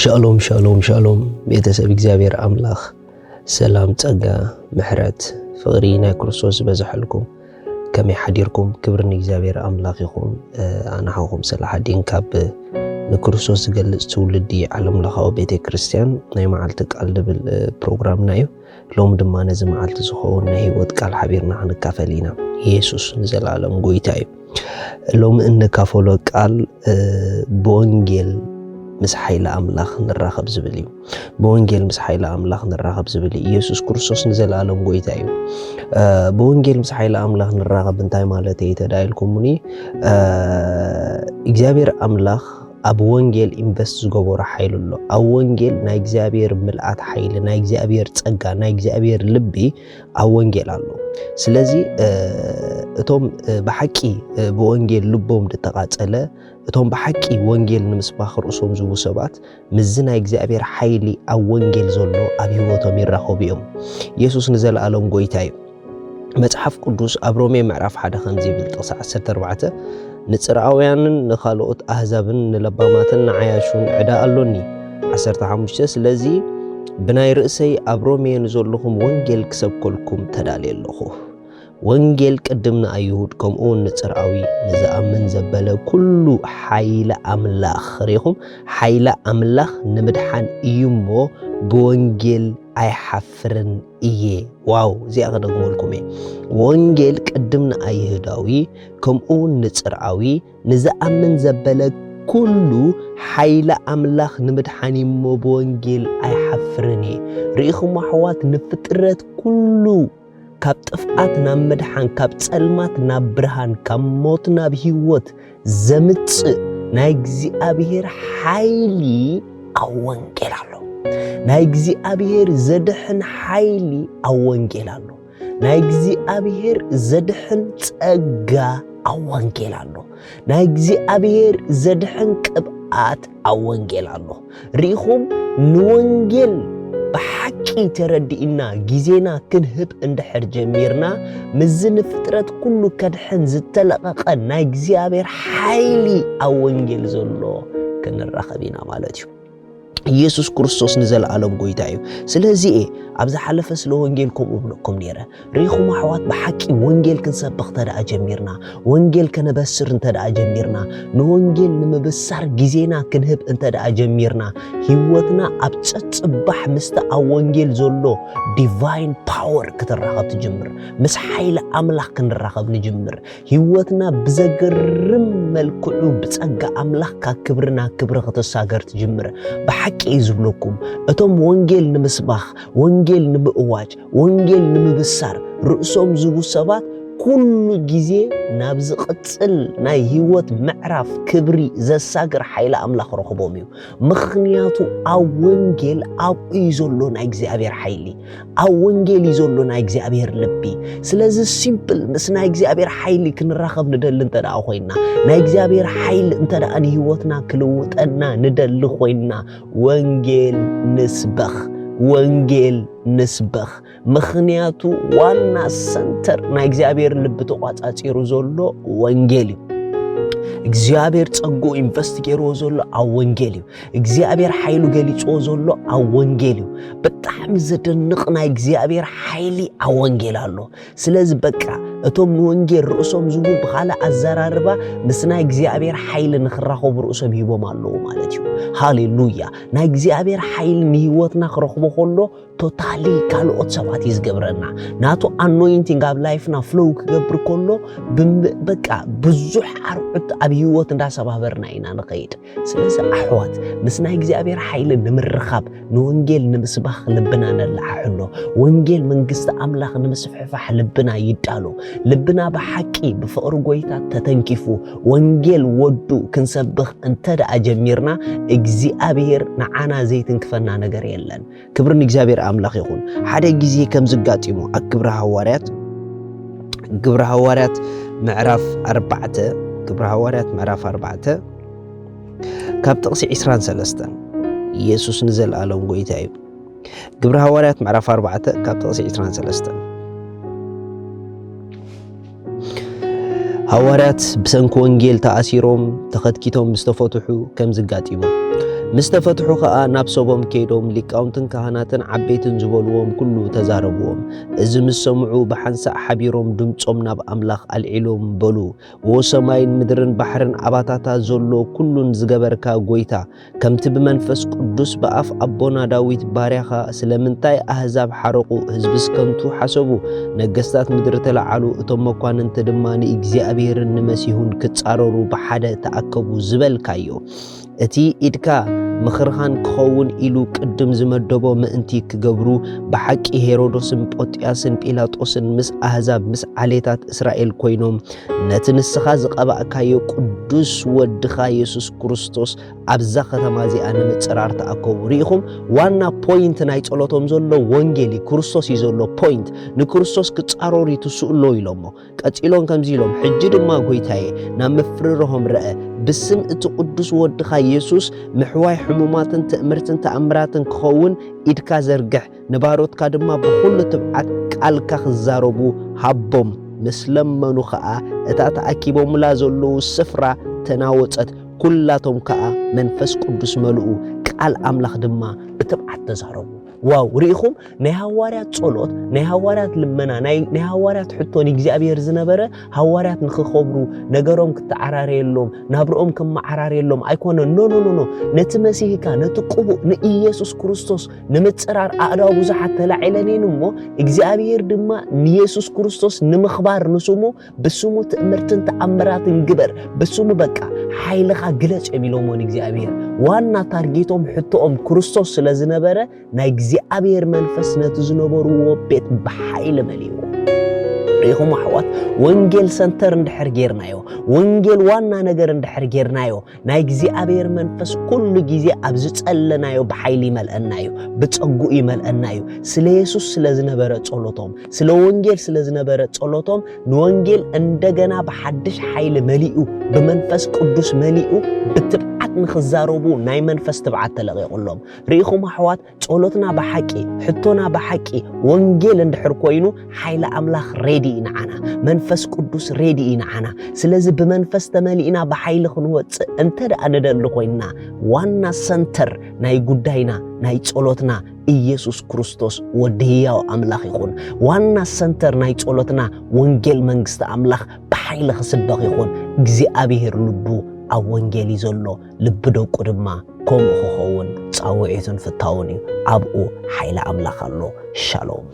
ሻሎም ሻሎም ሻሎም፣ ቤተሰብ እግዚኣብሔር ኣምላኽ ሰላም፣ ጸጋ፣ ምሕረት፣ ፍቕሪ ናይ ክርስቶስ ዝበዝሐልኩም። ከመይ ሓዲርኩም? ክብሪ ንእግዚኣብሔር ኣምላኽ ይኹን። ኣናሓኹም ሰላሓዲን ካብ ንክርስቶስ ዝገልጽ ትውልዲ ዓለም ለኻዊ ቤተ ክርስቲያን ናይ መዓልቲ ቃል ዝብል ፕሮግራምና እዩ። ሎም ድማ ነዚ መዓልቲ ዝኸውን ናይ ህይወት ቃል ሓቢርና ክንካፈል ኢና። ኢየሱስ ንዘለኣለም ጎይታ እዩ። ሎም እንካፈሎ ቃል ብወንጌል ምስ ሓይሊ ኣምላኽ ንራኸብ ዝብል እዩ። ብወንጌል ምስ ሓይሊ ኣምላኽ ንራኸብ ዝብል እዩ። ኢየሱስ ክርስቶስ ንዘለኣለም ጎይታ እዩ። ብወንጌል ምስ ሓይሊ ኣምላኽ ንራኸብ እንታይ ማለት እዩ ተዳይልኩምኒ? እግዚኣብሔር ኣምላኽ ኣብ ወንጌል ኢንቨስት ዝገበሮ ሓይሊ ኣሎ። ኣብ ወንጌል ናይ እግዚኣብሔር ምልኣት ሓይሊ፣ ናይ እግዚኣብሔር ጸጋ፣ ናይ እግዚኣብሔር ልቢ ኣብ ወንጌል ኣሎ። ስለዚ እቶም ብሓቂ ብወንጌል ልቦም ዝተቓጸለ፣ እቶም ብሓቂ ወንጌል ንምስባኽ ርእሶም ዝህቡ ሰባት፣ ምስዚ ናይ እግዚኣብሔር ሓይሊ ኣብ ወንጌል ዘሎ ኣብ ህይወቶም ይራኸቡ እዮም። ኢየሱስ ንዘለኣለም ጎይታ እዩ። መጽሓፍ ቅዱስ ኣብ ሮሜ ምዕራፍ ሓደ ከምዚ ይብል፣ ጥቕሲ ዓሰርተ ኣርባዕተ፣ "ንጽርኣውያንን ንኻልኦት ኣህዛብን ንለባማትን ንዓያሹን ዕዳ ኣሎኒ።" ዓሰርተ ሓሙሽተ፣ "ስለዚ ብናይ ርእሰይ ኣብ ሮሜ ንዘለኹም ወንጌል ክሰብከልኩም ተዳልየ ኣለኹ።" ወንጌል ቅድም ንኣይሁድ ከምኡ እውን ንጽርኣዊ ንዝኣምን ዘበለ ኩሉ ሓይሊ ኣምላኽ፣ ርኢኹም፣ ሓይሊ ኣምላኽ ንምድሓን እዩ እሞ ብወንጌል ኣይሓፍርን እየ። ዋው፣ እዚኣ ከደግመልኩም እየ። ወንጌል ቅድም ንኣይሁዳዊ ከምኡ እውን ንጽርኣዊ ንዝኣምን ዘበለ ኩሉ ሓይሊ ኣምላኽ ንምድሓን እዩ እሞ ብወንጌል ኣይሓፍርን እየ። ርኢኹም ኣሕዋት፣ ንፍጥረት ኩሉ ካብ ጥፍኣት ናብ ምድሓን፣ ካብ ጸልማት ናብ ብርሃን፣ ካብ ሞት ናብ ህይወት ዘምጽእ ናይ እግዚኣብሔር ሓይሊ ኣብ ወንጌል ኣሎ። ናይ እግዚኣብሔር ዘድሕን ሓይሊ ኣብ ወንጌል ኣሎ። ናይ እግዚኣብሔር ዘድሕን ጸጋ ኣብ ወንጌል ኣሎ። ናይ እግዚኣብሔር ዘድሕን ቅብኣት ኣብ ወንጌል ኣሎ። ርኢኹም፣ ንወንጌል ብሓቂ ተረዲእና ግዜና ክንህብ እንድሕር ጀሚርና፣ ምስዚ ንፍጥረት ኩሉ ከድሕን ዝተለቐቐ ናይ እግዚኣብሔር ሓይሊ ኣብ ወንጌል ዘሎ ክንራኸብ ኢና ማለት እዩ። ኢየሱስ ክርስቶስ ንዘለኣለም ጎይታ እዩ። ስለዚ እየ ኣብ ዝሓለፈ ስለ ወንጌል ከምኡ እብለኩም ነይረ። ርኢኹም ኣሕዋት፣ ብሓቂ ወንጌል ክንሰብኽ እንተ ደኣ ጀሚርና፣ ወንጌል ከነበስር እንተ ደኣ ጀሚርና፣ ንወንጌል ንምብሳር ግዜና ክንህብ እንተ ደኣ ጀሚርና፣ ህይወትና ኣብ ጸጽባሕ ምስቲ ኣብ ወንጌል ዘሎ ዲቫይን ፓወር ክትራኸብ ትጅምር። ምስ ሓይሊ ኣምላኽ ክንራኸብ ንጅምር። ህይወትና ብዘገርም መልክዑ ብጸጋ ኣምላኽ ካብ ክብሪ ናብ ክብሪ ክትሳገር ትጅምር። ብሓቂ እዩ ዝብለኩም፣ እቶም ወንጌል ንምስባኽ፣ ወንጌል ንምእዋጅ፣ ወንጌል ንምብሳር ርእሶም ዝህቡ ሰባት ኩሉ ግዜ ናብ ዝቕጽል ናይ ህይወት ምዕራፍ ክብሪ ዘሳግር ሓይሊ ኣምላኽ ረኽቦም እዩ። ምኽንያቱ ኣብ ወንጌል ኣብኡ እዩ ዘሎ ናይ እግዚኣብሔር ሓይሊ። ኣብ ወንጌል እዩ ዘሎ ናይ እግዚኣብሔር ልቢ። ስለዚ ሲምፕል ምስ ናይ እግዚኣብሔር ሓይሊ ክንራኸብ ንደሊ እንተ ደኣ ኮይንና፣ ናይ እግዚኣብሔር ሓይሊ እንተ ደኣ ንህይወትና ክልውጠና ንደሊ ኮይንና፣ ወንጌል ንስበኽ፣ ወንጌል ንስበኽ። ምኽንያቱ ዋና ሰንተር ናይ እግዚኣብሔር ልቢ ተቋጻጺሩ ዘሎ ወንጌል እዩ። እግዚኣብሔር ጸግኡ ኢንቨስት ገይርዎ ዘሎ ኣብ ወንጌል እዩ። እግዚኣብሔር ሓይሉ ገሊጽዎ ዘሎ ኣብ ወንጌል እዩ። ብጣዕሚ ዘደንቕ ናይ እግዚኣብሔር ሓይሊ ኣብ ወንጌል ኣሎ። ስለዚ በቃ እቶም ንወንጌል ርእሶም ዝህቡ ብኻልእ ኣዘራርባ ምስ ናይ እግዚኣብሔር ሓይሊ ንኽራኸቡ ርእሶም ሂቦም ኣለዉ ማለት እዩ። ሃሌሉያ! ናይ እግዚኣብሔር ሓይሊ ንህይወትና ክረኽቦ ከሎ ቶታሊ ካልኦት ሰባት እዩ ዝገብረና። ናቱ ኣኖይንቲንግ ኣብ ላይፍና ፍሎው ክገብር ከሎ ብም-፣ በቃ ብዙሕ ኣርዑት ኣብ ህይወት እንዳሰባበርና ኢና ንኸይድ። ስለዚ ኣሕዋት፣ ምስ ናይ እግዚኣብሔር ሓይሊ ንምርኻብ፣ ንወንጌል ንምስባኽ ልብና ነለዓዕሎ። ወንጌል መንግስቲ ኣምላኽ ንምስፍሕፋሕ ልብና ይዳሎ። ልብና ብሓቂ ብፍቕሪ ጎይታ ተተንኪፉ፣ ወንጌል ወዱ ክንሰብኽ እንተ ደኣ ጀሚርና፣ እግዚኣብሔር ንዓና ዘይትንክፈና ነገር የለን። ክብሪ ንእግዚኣብሔር ኣምላኽ ይኹን። ሓደ ግዜ ከም ዝጋጢሙ ኣብ ግብረ ሃዋርያት፣ ግብረ ሃዋርያት ምዕራፍ ኣርባዕተ፣ ግብረ ሃዋርያት ምዕራፍ ኣርባዕተ ካብ ጥቕሲ ዕስራን ሰለስተን፣ ኢየሱስ ንዘለኣለም ጎይታ እዩ። ግብረ ሃዋርያት ምዕራፍ ኣርባዕተ ካብ ጥቕሲ ዕስራን ሰለስተን። ሃዋርያት ብሰንኪ ወንጌል ተኣሲሮም ተኸትኪቶም ምስ ተፈትሑ ከም ዝጋጢሙ፣ ምስ ተፈትሑ ኸኣ ናብ ሰቦም ከይዶም ሊቃውንትን ካህናትን ዓበይትን ዝበልዎም ኩሉ ተዛረብዎም። እዚ ምስ ሰምዑ ብሓንሳእ ሓቢሮም ድምጾም ናብ ኣምላኽ ኣልዒሎም በሉ፣ ዎ ሰማይን ምድርን ባሕርን ኣባታታ ዘሎ ኩሉን ዝገበርካ ጐይታ፣ ከምቲ ብመንፈስ ቅዱስ ብኣፍ ኣቦና ዳዊት ባርያኻ ስለምንታይ ኣህዛብ ሓረቑ፣ ህዝብስ ከንቱ ሓሰቡ፣ ነገስታት ምድሪ ተለዓሉ፣ እቶም መኳንንቲ ድማ ንእግዚኣብሔርን ንመሲሁን ክጻረሩ ብሓደ ተኣከቡ ዝበልካዮ፣ እቲ ኢድካ ምኽርኻን ክኸውን ኢሉ ቅድም ዝመደቦ ምእንቲ ክገብሩ፣ ብሓቂ ሄሮዶስን ጶጥያስን ጲላጦስን ምስ ኣህዛብ ምስ ዓሌታት እስራኤል ኮይኖም ነቲ ንስኻ ዝቐባእካዮ ቅዱስ ወድኻ የሱስ ክርስቶስ ኣብዛ ከተማ እዚኣ ንምጽራር ተኣከቡ። ርኢኹም? ዋና ፖይንት ናይ ጸሎቶም ዘሎ ወንጌል እዩ፣ ክርስቶስ እዩ ዘሎ ፖይንት። ንክርስቶስ ክጻረሩ ይትስኡ ኣለዉ ኢሎሞ። ቀጺሎም ከምዚ ኢሎም፣ ሕጂ ድማ ጐይታየ ናብ ምፍርርሆም ረአ፣ ብስም እቲ ቅዱስ ወድኻ የሱስ ምሕዋይ ሕሙማትን ትእምርትን ተኣምራትን ክኸውን ኢድካ ዘርግሕ፣ ንባሮትካ ድማ ብኹሉ ትብዓት ቃልካ ክዛረቡ ሃቦም። ምስ ለመኑ ኸኣ እታ ተኣኪቦምላ ዘለዉ ስፍራ ተናወጸት፣ ኩላቶም ከኣ መንፈስ ቅዱስ መልኡ፣ ቃል ኣምላኽ ድማ ብትብዓት ተዛረቡ። ዋው! ርኢኹም? ናይ ሃዋርያት ጸሎት፣ ናይ ሃዋርያት ልመና፣ ናይ፣ ናይ ሃዋርያት ሕቶ ንእግዚኣብሔር ዝነበረ፣ ሃዋርያት ንኽኸብሩ፣ ነገሮም ክተዓራረየሎም፣ ናብርኦም ክመዓራረየሎም ኣይኮነን። ኖ፣ ኖ፣ ኖ፣ ኖ። ነቲ መሲህካ፣ ነቲ ቅቡእ ንኢየሱስ ክርስቶስ ንምጽራር ኣእዳው ብዙሓት ተላዒለን እየን እሞ፣ እግዚኣብሔር ድማ ንየሱስ ክርስቶስ ንምኽባር ንስሙ፣ ብስሙ ትእምርትን ተኣምራትን ግበር፣ ብስሙ በቃ ሓይልኻ ግለጽ እዮም ኢሎሞ ንእግዚኣብሔር። ዋና ታርጌቶም፣ ሕቶኦም ክርስቶስ ስለ ዝነበረ፣ ናይ እግዚኣብሔር መንፈስ ነቲ ዝነበርዎ ቤት ብሓይሊ መሊእዎ። ርኢኹም ኣሕዋት፣ ወንጌል ሰንተር እንድሕር ጌርናዮ፣ ወንጌል ዋና ነገር እንድሕር ጌርናዮ፣ ናይ እግዚኣብሔር መንፈስ ኩሉ ግዜ ኣብ ዝጸለናዮ ብሓይሊ ይመልአና እዩ፣ ብጸግኡ ይመልአና እዩ። ስለ የሱስ ስለ ዝነበረ ጸሎቶም፣ ስለ ወንጌል ስለ ዝነበረ ጸሎቶም፣ ንወንጌል እንደገና ብሓድሽ ሓይሊ መሊኡ፣ ብመንፈስ ቅዱስ መሊኡ፣ ብትብዓት ንኽዛረቡ ናይ መንፈስ ትብዓት ተለቒቑሎም። ርኢኹም ኣሕዋት፣ ጸሎትና ብሓቂ፣ ሕቶና ብሓቂ ወንጌል እንድሕር ኮይኑ፣ ሓይሊ ኣምላኽ ሬዲ እዩ ንዓና። መንፈስ ቅዱስ ሬዲ እዩ ንዓና። ስለዚ ብመንፈስ ተመሊእና ብሓይሊ ክንወጽእ እንተ ደኣ ንደሊ ኮይንና፣ ዋና ሰንተር ናይ ጉዳይና፣ ናይ ጸሎትና ኢየሱስ ክርስቶስ ወዲ ህያው ኣምላኽ ይኹን። ዋና ሰንተር ናይ ጸሎትና ወንጌል መንግስቲ ኣምላኽ ብሓይሊ ክስበኽ ይኹን። እግዚኣብሔር ልቡ ኣብ ወንጌል እዩ ዘሎ፣ ልቢ ደቁ ድማ ከምኡ ክኸውን ጻውዒቱን ፍታውን እዩ። ኣብኡ ሓይሊ ኣምላኽ ኣሎ። ሻሎም።